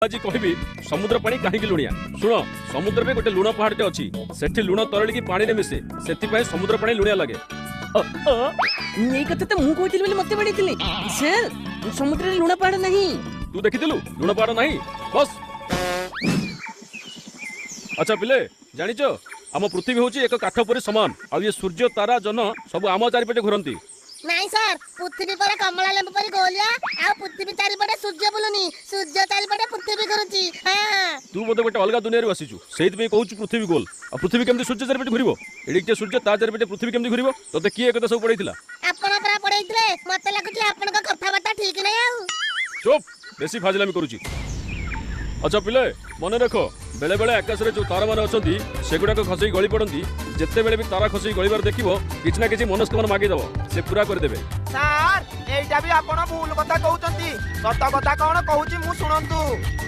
ଆଜି କହିବି ସମୁଦ୍ର ପାଣି କାହିଁକି ଲୁଣିଆ। ଶୁଣ, ସମୁଦ୍ରରେ ଗୋଟେ ଲୁଣ ପାହାଡ଼ଟେ ଅଛି, ସେଠି ଲୁଣ ତରଳିକି ପାଣିରେ ମିଶେ, ସେଥିପାଇଁ ସମୁଦ୍ର ପାଣି ଲୁଣିଆ ଲାଗେ। ଏଇ କଥା ତ ମୁଁ କହୁଥିଲି ବୋଲି ମତେ ବାଡେଇଥିଲେ। ସାର୍, ସମୁଦ୍ରରେ ଲୁଣ ପାହାଡ଼ ନାହିଁ। ତୁ ଦେଖିଥିଲୁ ଲୁଣ ପାହାଡ଼ ନାହିଁ? ବସ୍। ଆଚ୍ଛା ପିଲେ, ଜାଣିଛ ଆମ ପୃଥିବୀ ହଉଛି ଏକ କାଠ ପରି ସମାନ, ଆଉ ଇଏ ସୂର୍ଯ୍ୟ, ତାରା, ଜହ୍ନ ସବୁ ଆମ ଚାରିପଟେ ଘୁରନ୍ତି। ନାଇଁ ସାର୍, ପୃଥିବୀ ପରେ କମଳା ଲେମ୍ବୁ ପରି ଗୋଲିଆ, ଆଉ ପୃଥିବୀ ଚାରିପଟେ ସୂର୍ଯ୍ୟ ବୁଲୁନି, ସୂର୍ଯ୍ୟ ଚାରିପଟେ ପୃଥିବୀ ଘୁରୁଛି। ତୁ ବୋଧେ ଗୋଟେ ଅଲଗା ଦୁନିଆରୁ ଆସିଛୁ, ସେଇଥିପାଇଁ କହୁଛୁ ପୃଥିବୀ ଗୋଲ। ଆଉ ପୃଥିବୀ କେମିତି ସୂର୍ଯ୍ୟ ଚାରିପଟେ ଘୁରିବ? ଏଡ଼ିକି ସୂର୍ଯ୍ୟ, ତା ଚାରିପଟେ ପୃଥିବୀ କେମିତି ଘୁରିବ? ତତେ କିଏ ଏକଥା ସବୁ ପଢେଇଥିଲା? ଆପଣ ପରା ପଢେଇଥିଲେ। ମତେ ଲାଗୁଛି ଆପଣଙ୍କ କଥାବାର୍ତ୍ତା ଠିକ ନାହିଁ। ଆଉ ଚୁପ୍, ବେଶୀ ଫାଜିଲାମି କରୁଛି। ଆଚ୍ଛା ପିଲେ, ମନେ ରଖ, ବେଳେ ବେଳେ ଆକାଶରେ ଯୋଉ ତାରାମାନେ ଅଛନ୍ତି ସେଗୁଡାକ ଖସେଇ ଗଳି ପଡନ୍ତି। ଯେତେବେଳେ ବି ତାରା ଖସେଇ ଗଳିବାର ଦେଖିବ, କିଛି ନା କିଛି ମନସ୍କାମନା ମାଗିଦବ, ସେ ପୁରା କରିଦେବେ। ସାର୍, ଏଇଟା ବି ଆପଣ ଭୁଲ କଥା କହୁଛନ୍ତି। ସତ କଥା କଣ କହୁଛି ମୁଁ, ଶୁଣନ୍ତୁ।